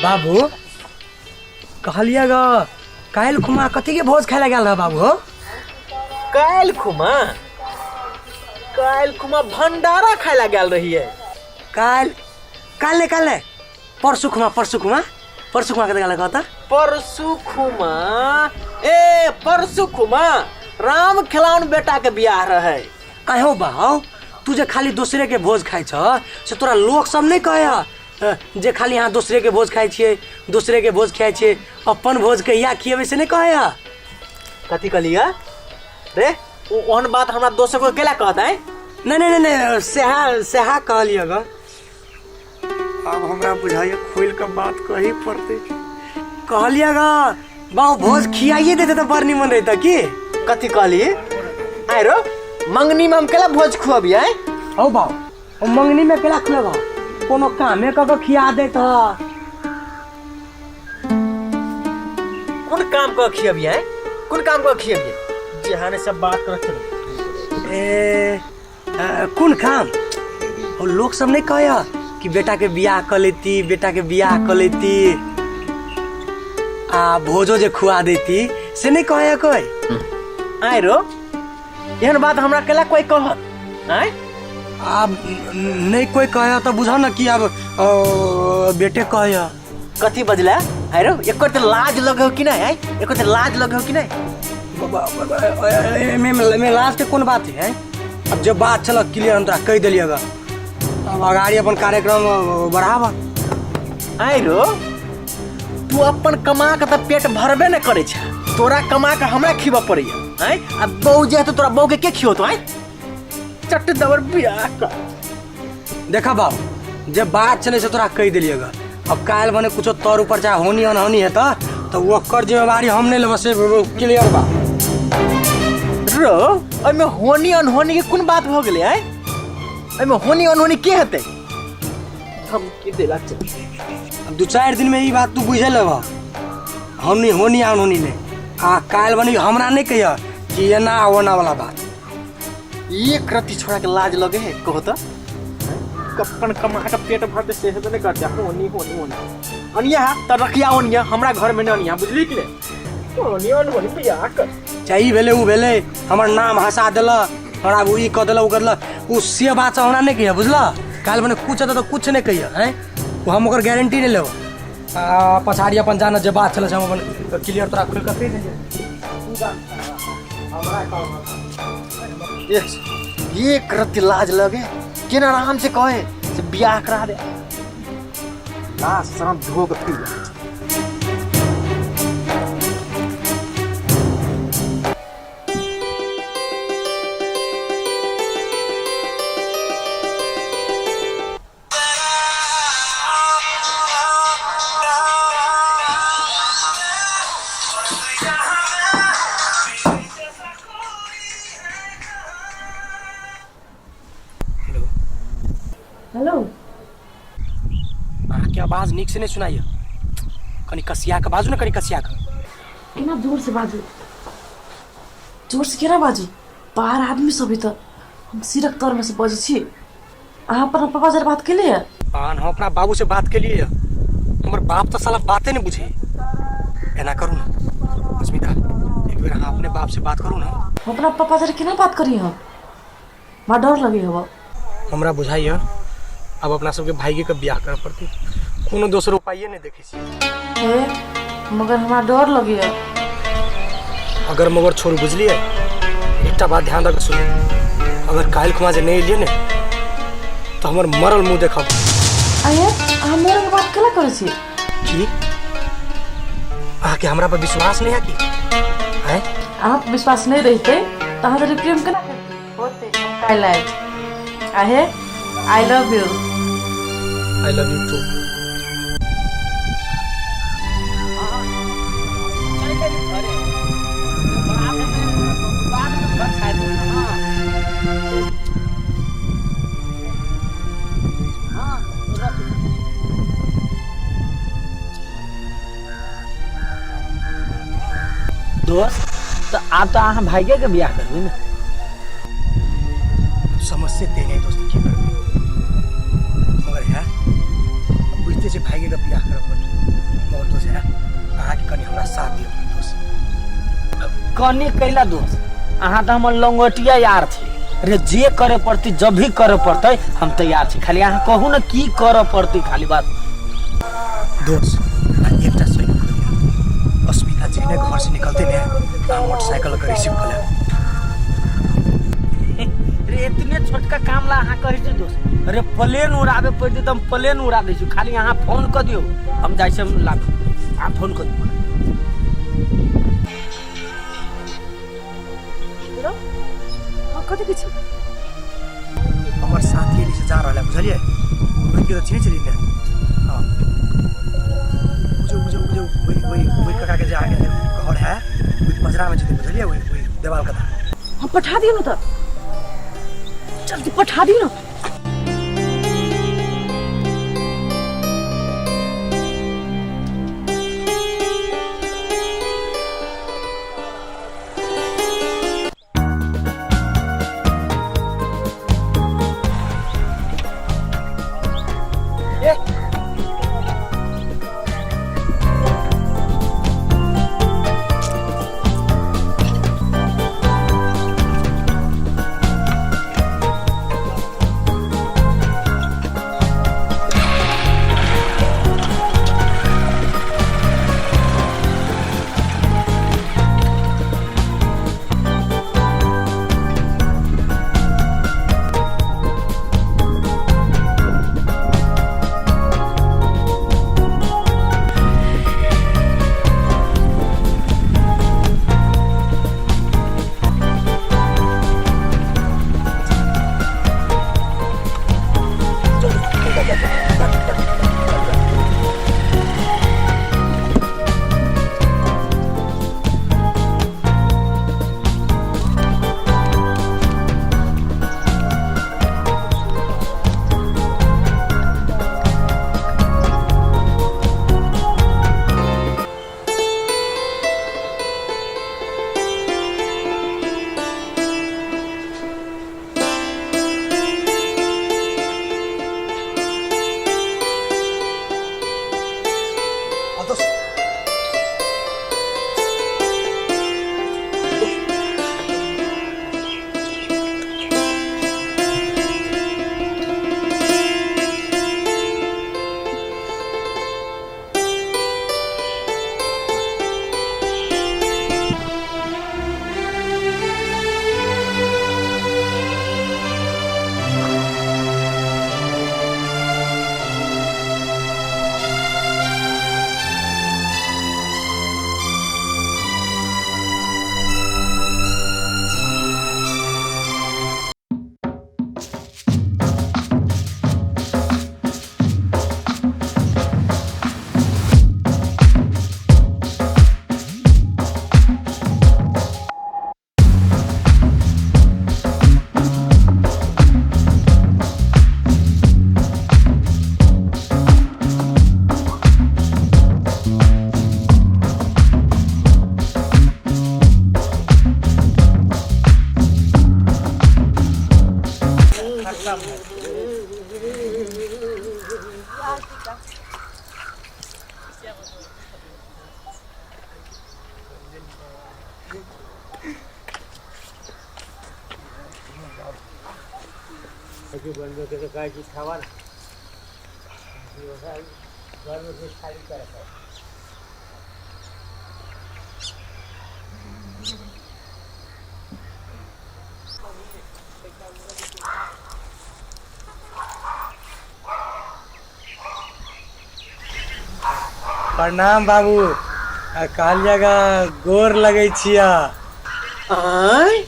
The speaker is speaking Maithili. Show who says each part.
Speaker 1: बाबू कहलिए ग काल्हि खुमा कथी के भोज खाय लए गेल रह बाबू हो?
Speaker 2: काल्हि खुमा, काल्हि खुमा भंडारा खाय लए गेल रहियै।
Speaker 1: काल्हि काल्हि नहि, काल्हि नहि, परसू खुमा, परसू खुमा, परसू खुमा कतऽ गेल कहता?
Speaker 2: परसू खुमा, ए परसू खुमा राम खिलाउन बेटा के बियाह रहे।
Speaker 1: आहो बाऊ, तू जे खाली दोसरे के भोज खाइ छ से तोरा लोक सब नहि कहै जे खाली अहाँ दोसरे के भोज खाइ छियै, दोसरे के भोज खाइ छियै, अपन भोज कहिया खियेबै से नहि कहै?
Speaker 2: कथी कहलियै रे? ओ ओहन बात हमरा दोसर को केला कहत है?
Speaker 1: नहि नहि नहि नहि, सएह सएह कहलियै ग। आब हमरा बुझाइए खोलि कऽ बात कही पड़तै। कहलियै ग बाबू, भोज खियाइए देते तऽ बड़ निमन रहितै की।
Speaker 2: कथी कहली आइ रो? मंगनी में हम केला भोज खुअबियै?
Speaker 1: हौ बाबू, ओ मंगनी में केला खुएबा? कोनो कामे कऽ के खिया देत ह।
Speaker 2: कोन काम कऽ खियबियै? कोन काम कऽ खियबियै? जेहाने सब बात करत चलू।
Speaker 1: ए कोन काम? ओ लोक सब नहि कहै कि बेटा के बियाह कऽ लेती, बेटा के बियाह कऽ लेती आ भोजो जे खुआ देती, से नहि कहै कोइ?
Speaker 2: आइ रो, एहन बात हमरा केला कोई कहत आँय?
Speaker 1: आब नहि कोइ कहै तऽ बुझऽ ने कि आब बेटे कहै।
Speaker 2: कथी बजला आइ रो? एकर तऽ लाज लगे हो कि नहि आँय? एकर तऽ लाज लगे हो कि नहि?
Speaker 1: एहिमे लाज के कोन बात है? अब जब बात छल क्लियर हम तोरा कहि देलियै ग, अब अगाड़ी अपन कार्यक्रम बढ़ाब।
Speaker 2: आइ रो, तू अपन कमा के तऽ पेट भरबे नहि करै छै, तोरा कमा के हमरा खिबऽ पड़ैया आँय? आ बहू जे हेतौ तोरा, बहू के के खियौतौ आँय? चट दबर बियाह कर।
Speaker 1: देखा बाबू, जब बात चले से तोरा कहि देलियै ग, अब काल्हि बने कुछो तोर ऊपर चाहे होनी अनहोनी हेतऽ तऽ ओकर जिम्मेवारी हम नहि लेबै, से क्लियर बा।
Speaker 2: रो, ओहिमे होनी अनहोनी के कोन बात भऽ गेलै आँय? ओहिमे होनी अनहोनी के हेतै? हम की देला चल।
Speaker 1: अब 2-4 दिन में ई बात तू बुझे लेबह, हमनी होनी अनहोनी नहि। आ काल्हि बनी हमरा नहि कहिह कि एना ओना वाला बात।
Speaker 2: एक रत्ती छोड़ा के लाज लगे है कहो तो? कप्पन कमा के पेट भरते से हेबे नहीं करते। होनी होनी होनी अनिया है त रखिया ओनिया, हमरा घर में न अनिया, बुझली कि नहीं? होनी अनहोनी बियाह कर।
Speaker 1: चाहे ई भेलै उ भेलै, हमर नाम हंसा देलक, हमरा उ ई कऽ देलक, उ कऽ देलक, उ से बात हमरा नहि कहिह, बुझलह? काल्हि मने कुछ हेतै तऽ कुछ नहि कहिह, आँय, ओ हम ओकर गारंटी नहि लेब। आ पछाड़ी अपन जान जे बात छलै से हम अपन क्लियर तोरा खोलि कऽ कहि देलियै। तू जान हमरा कहब।
Speaker 2: एक रत्ती लाज लगे केना आराम से कहे से बियाह करा दे, लाज शरम धो के पी ले।
Speaker 1: हेलो।
Speaker 3: हेलो।
Speaker 1: अहाँके आवाज नीक से नहि सुनाइए, कनि कसिया के बाजू ने, कनि कसिया के।
Speaker 3: केना जोर से बाजू? जोर से केना बाजू? बाहर आदमी सब है तऽ हम सिरक तर में से बजै छी। अहाँ अपन पापा जरा बात केलिए?
Speaker 1: पान हम अपना बाबू से बात केलिए, हमर बाप तऽ साला बाते नहि बुझे। एना करू ने अस्मिता, एक बेर अहाँ अपने बाप से बात करू ने।
Speaker 3: हम अपना पापा जरा केना बात करी? हम हमरा डर लगे हवा।
Speaker 1: हमरा बुझाइए अब अपना सबके भाइये के बियाह करऽ पड़तै, कोनो दोसर उपाये नहि देखै छी।
Speaker 3: हे, मगर हमरा डर लगे।
Speaker 1: अगर मगर छोड़ू, बुझलिए? एकटा बात ध्यान दऽ कऽ सुनू, अगर काल्हि खुमा जे नहि एलियै ने तऽ हमर मरल मुँह देखब।
Speaker 3: अरे, अहाँ मरल के बात केला करै छी?
Speaker 1: की अहाँके हमरा पर विश्वास नहि है की? आँय?
Speaker 3: अहाँ पर विश्वास नहि रहितै तऽ अहाँ जरे प्रेम केना करतै? होतै, हम काल्हि आयब। आहे, I love you.
Speaker 1: I love you too.
Speaker 2: दोस्त, तऽ आब तऽ अहाँ भाइये के बियाह करबै ने?
Speaker 1: समस्या ते नहीं दोस्त, की करबै, मगर है बुझते छै भाइये के बियाह करऽ पड़तै। मगर दोस्त है अहाँके कनि हमरा साथ दियौ दोस्त।
Speaker 4: कनि कैला दोस्त, अहाँ तऽ हमर लंगोटिया यार छी रे, जे करे पड़तै जब भी करे पड़तै हम तैयार छी, खाली अहाँ कहू ने की करे पड़तै खाली बात।
Speaker 1: दोस्त एकटा सहयोग करियौ, अस्मिता जेहने घर से निकलते ने अहाँ मोटरसाइकिल के रिसीव कऽ लेब।
Speaker 4: रे इतने छोटका काम ला अहाँ कहै छी दोस्त, अरे प्लेन उड़ाबे पड़तै तऽ हम प्लेन उड़ा दै छी, खाली अहाँ फोन कऽ दियौ हम जाइ छी हम लाबू, अहाँ फोन कऽ दियौ।
Speaker 3: हेलो, हाँ कथी के छी?
Speaker 1: हमर साथी एनी से जा रहल है बुझलियै, रोहित के तऽ चिन्है छलियै ने। हाँ बुझो बुझो बुझो वही वही वही काका के जे आगे जे घर है ओहि पजरा में जेतै बुझलियै, वही वही देवाल कथा।
Speaker 3: हम पठा दियौ ने तऽ जल्दी पठा दियौ ने।
Speaker 1: प्रणाम बाबू, आ कहल जाएगा गोर लगै छिया।
Speaker 2: आँय